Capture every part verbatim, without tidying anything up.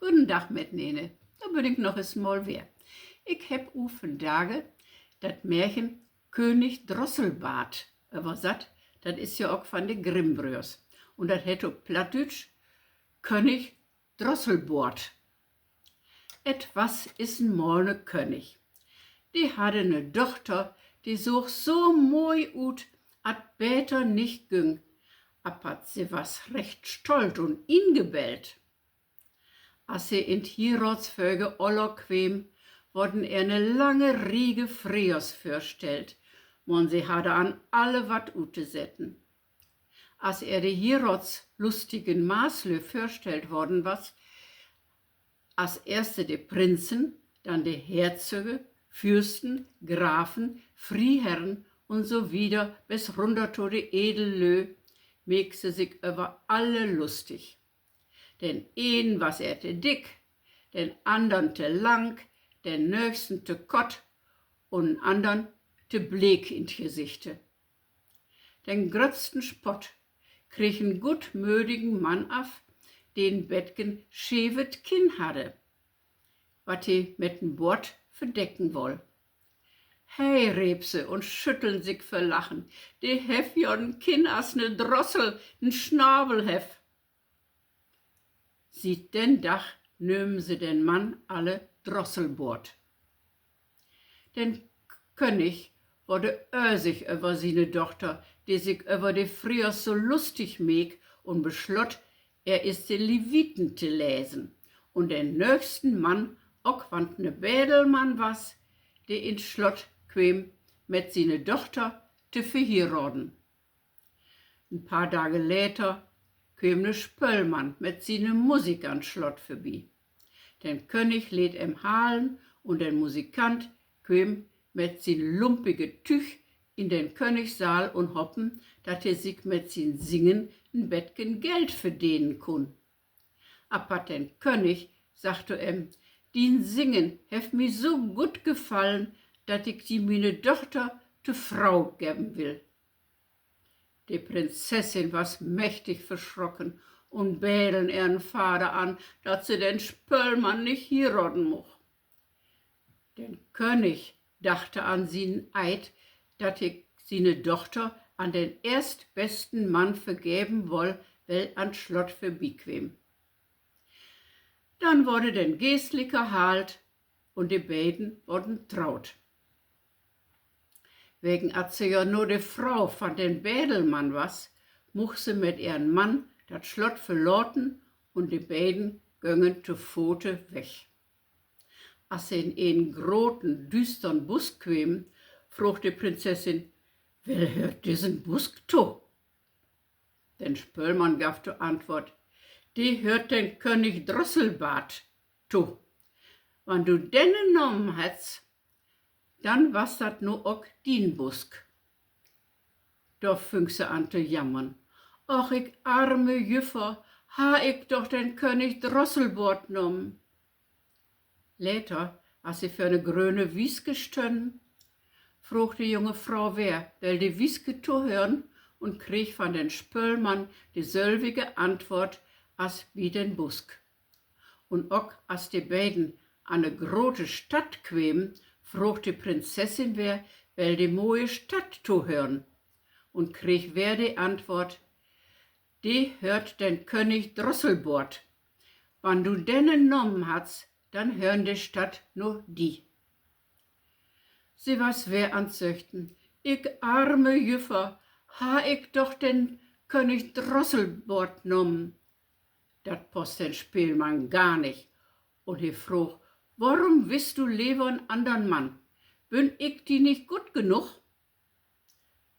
Goden Dag mitnene. Dor bün ik noch es mal weer. Ik hebb u vandage dat Märchen König Drosselbart översatt. Dat is ja ok van de Grimm-Bröörs. Un dat hett op Plattdüütsch König Drosselbart. Et was is en Mal 'ne König. De hadde 'ne Dochter, de soog so moi ut, at beter nich güng. Apat se was recht stolt un ingebellt. As se in't hieraadsfähige Oller kweem, worden ehr 'ne lange Riege Friers vörstellt, man se hadde an alle wat uttosetten. As ehr de hieraadslustigen Maßlö vörstellt worden was, as eerste de Prinzen, dann de Herzöge, Fürsten, Grafen, Frieherren un so wieder bes runner to de Edellö, meek se sik över alle lustig. Den een was ehr te dick, den annern te lang, den nöögsten te kott un 'n annern te bleek in't Gesichte. Den gröttsten Spott kreeg en gootmödigen Mann af, de en betken schevet Kinn hadde, wat he met en Boort verdecken woll. He, reep se un schütteln sik vör Lachen, de heff ja en Kinn as 'ne Drossel en Snavel heff. Siet den Dag nömen se den Mann alle Drosselbart. Den K-, König worde ösig över siene Dochter, de sik över de Friers so lustig meek, un beslott, ehr is de Leviten te lesen un den nöögsten Mann, ok wann't 'ne Bedelmann was, de in't Slott kweem, met siene Dochter te verhieraden. En paar Dage later kweem 'ne Spöllmann met siene Musik an't Slott vörbi. Den König leet em halen un den Musikant kweem met sien lumpige Tüüg in den Königsaal un hoppen, dat he sik met sien Singen en betken Geld verdenen kunn. Apat den König sagg to em: Dien Singen hett mi so goot gefallen, dat ik di miene Dochter to Fro geven will. De Prinzessin was mächtig verschrocken un beden ehren Vader an, dat se den Spöllmann nich hieraden much. Den König dachte an sienen Eid, dat he siene Dochter an den eerstbesten Mann vergeven woll, well an't Slott vörbikweem. Dann worde den Geestliken haalt un de beiden worden troot. Wegen at se ja nu de Fro van den Bedelmann was, much se mit ehren Mann dat Slott verlaten un de beiden göngen to Fote weg. As se in enen groten, düstern Busk kwemen, froog de Prinzessin: Well höört dissen Busk to? Den Spöllmann gaff to Antwoort: De höört den König Drosselbart to. Wann du denne nahmen haddst, dann was dat nu ok dien Busk. Dor füng se an to jammern: Och, ik arme Jüffer, harr ik doch den König Drosselbart nahmen. Later, as se vör 'ne gröne Wieske stönnen, froog de junge Fro weer, well de Wieske tohören, un kreeg van den Spöllmann de sülvige Antwoort as bi den Busk. Un ok as de beiden an 'ne grote Stadt kwemen, froog de Prinzessin weer, well de moje Stadt tohören, un kreeg weer de Antwoort: De höört den König Drosselbart. Wann du denne nahmen haddst, dann höörn de Stadt nu di. Se was weer an't Söchten: Ik arme Jüffer, harr ik doch den König Drosselbart nahmen. Dat pass den Spöllmann gar nich, un he froog: Worum wist du lever en annern Mann? Bün ik di nich goot genug?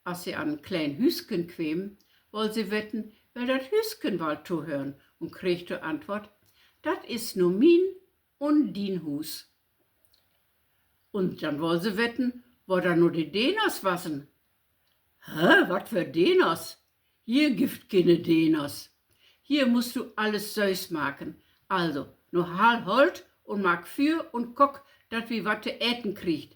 As se an en kleen Hüüsken kwemen, woll se wetten, well dat Hüüsken wall tohören, un kreeg to Antwoort: Dat is nu mien un dien Huus. Un dann woll se wetten, wo dann nu de Deners wassen. Hä, wat för Deners? Hier gifft kene Deners. Hier musst du alles sölvst maken. Also, nu haal Holt un maak Füer un kook, dat wi wat to eten kriegt.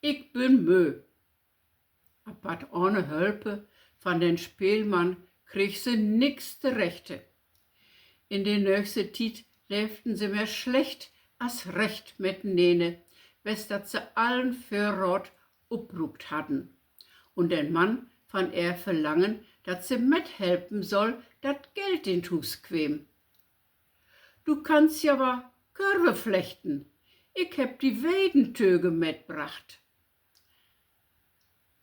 Ik bün möö. Apat ahne Hölpe van den Spöllmann kreeg se nix torechte. In de nöögste Tiet leevden se mehr slecht as recht mitenene, wes dat se allen Vörraat opbruukt hadden, un den Mann von ehr verlangen, dat se methelpen soll, dat Geld in't Huus kweem. Du kannst ja wat Körve flechten. Ik hebb di Weidentöge metbracht.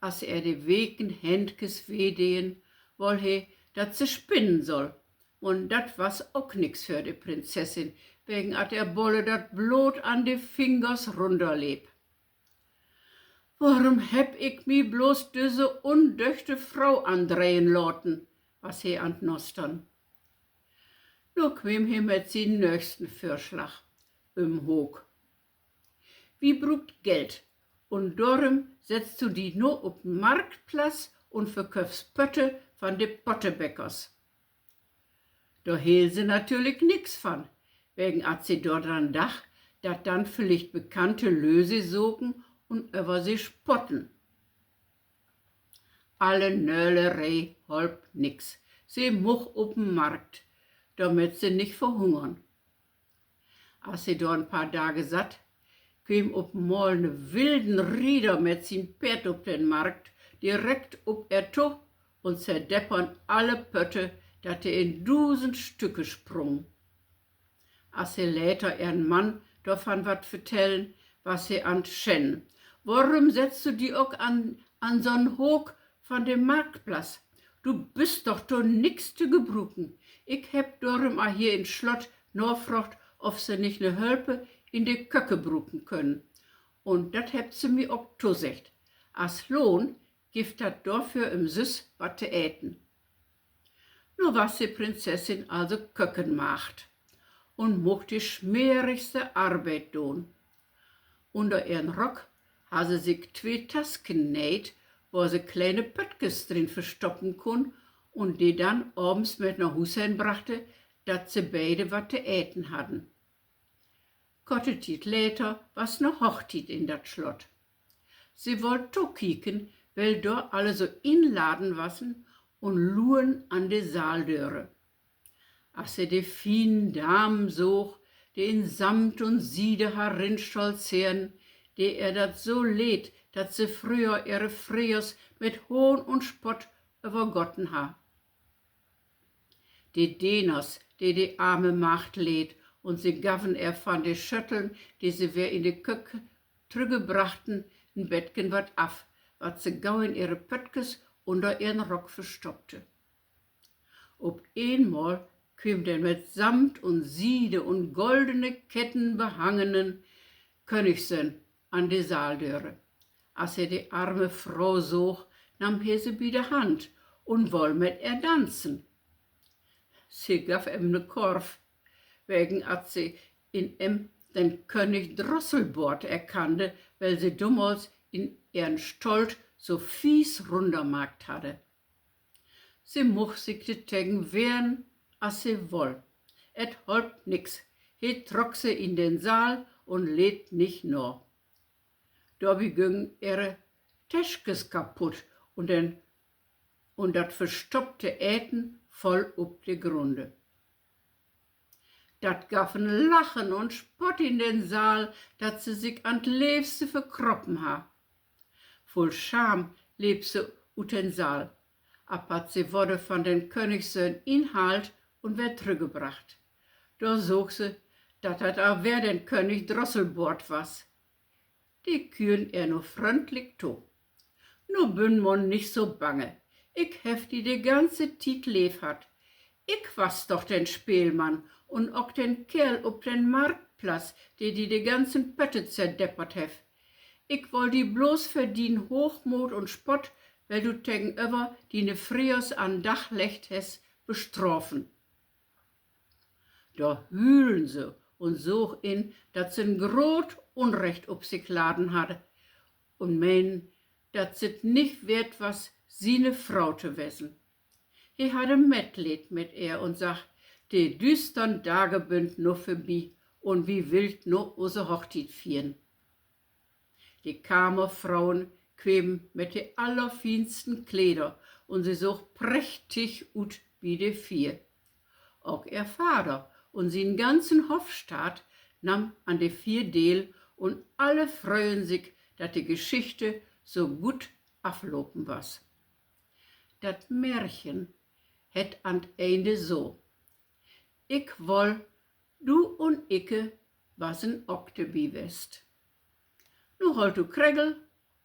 As ehr de weken Händkes weh deen, woll he, dat se spinnen soll. Un dat was ok nix för de Prinzessin, wegen at ehr bolle dat Bloot an de Fingers runnerleep. Worüm hebb ik mi blots düsse undöchte Fro andreihn laten, was he an't Nostern. Nu kweem he mit sien nöchsten Vörslag ümhoog. Wi bruukt Geld, un dorüm settst du di nu op 'n Marktplatz un verköffst Pötte van de Pottebäckers. Dor heel se natürlich nix van, wegen at se dor dran dach, dat dann villicht bekannte Lüe se söken un över se spotten. Alle Nöleree holp nix. Se much op 'n Markt, dormit se nich verhungern. As se dor en paar Dage satt, kweem op mal 'ne wilden Rieder mit sien Peerd op den Markt direkt op ehr to un zerdeppern alle Pötte, dat de in dusend Stücke sprungen. As se later ehren Mann dorvan wat vertellen, was he an't Schennen. Worüm settst du di ok an, an so'n Hook van de Marktplatz? Du büst doch to nix to gebruken. Ik hebb dorüm al hier in't Slott nafraagt, of se nich 'ne Hölpe in de Köke bruken können. Un dat hebbt se mi ok toseggt. As Lohn gifft dat dorför ümsüss wat to eten. Nu was de Prinzessin also Kökenmaagd un much de smerigste Arbeit doon. Ünner ehren Rock harr se sik twee Tasken neiht, wor se kleine Pöttkes drin verstoppen kunn un de dann avends mit na Huus hen brachte, dat se beide wat to eten hadden. Korte Tiet later was 'ne Hochtiet in dat Slott. Se woll tokieken, well dor alle so inladen wassen, un luern an de Saaldöre. As se de fienen Damen soog, de in Samt un Siede harinstalzeern, dee ehr dat so leed, dat se fröher ehre Friers mit Hohn un Spott övergotten harr. De Deners, de de arme Maagd leed, un se gaffen ehr van de Schötteln, de se weer in de Köke trüggebrachten, en betken wat af, wat se gau in ehre Pöttkes ünner ehren Rock verstoppte. Op eenmal kweem denn mit Samt un Siede un goldene Ketten behangenen Königssöhn an de Saaldöre. As he de arme Fro soog, nahm he se bi de Hand un woll mit ehr danzen. Se gaff em 'ne Korf, wegen at se in em den König Drosselbart erkannde, well se domals in ehren Stolt so fies runnermaakt hadde. Se much sik dortegen wehren, as se woll. Et holp nix. He trock se in den Saal un leet nich na. Dorbi güngen ehre Täschkes kaputt un den, un dat verstoppte Eten foll op de Grunde. Dat gaff en Lachen un Spott in den Saal, dat se sik an't leevste verkroppen harr. Vull Scham leep se ut den Saal, apatt se worde van den Königssöhn inhaalt un weer trüggebracht. Dor soog se, dat dat al weer den König Drosselbart was. De küren ehr nu fröndlik to. Nu bün man nich so bange. Ik heff di de ganze Tiet leev hatt. Ik was doch den Speelmann un ok den Keerl op den Marktplatz, de di de ganzen Pötte zerdeppert heff. Ik woll di blots för dien Hoochmoot un Spott, well du tegenöver diene Friers an Dag leggt hest, bestrafen. Dor hülen se un soog in, dat se en groot Unrecht op sik laden hadde un menen, dat se 't nich weert was, siene Fro to wessen. He hadde Metleed mit ehr un sagg: De düstern Dage bünt nu vörbi un wi willt nu use Hochtiet fiern. De Kamerfroen kwemen mit de allerfiensten Kleder un se soog prächtig ut bi de Fier. Ok ehr Vader un sien ganzen Hoff staht nam an de Fierdeel un alle fröen sik, dat de Geschichte so gutt aflopen was. Dat Märchen hett an't Ende so: Ik woll, du un ikke wassen ok debi west. Nu holt du kregel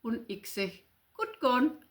un ik segg: Gutt gahn!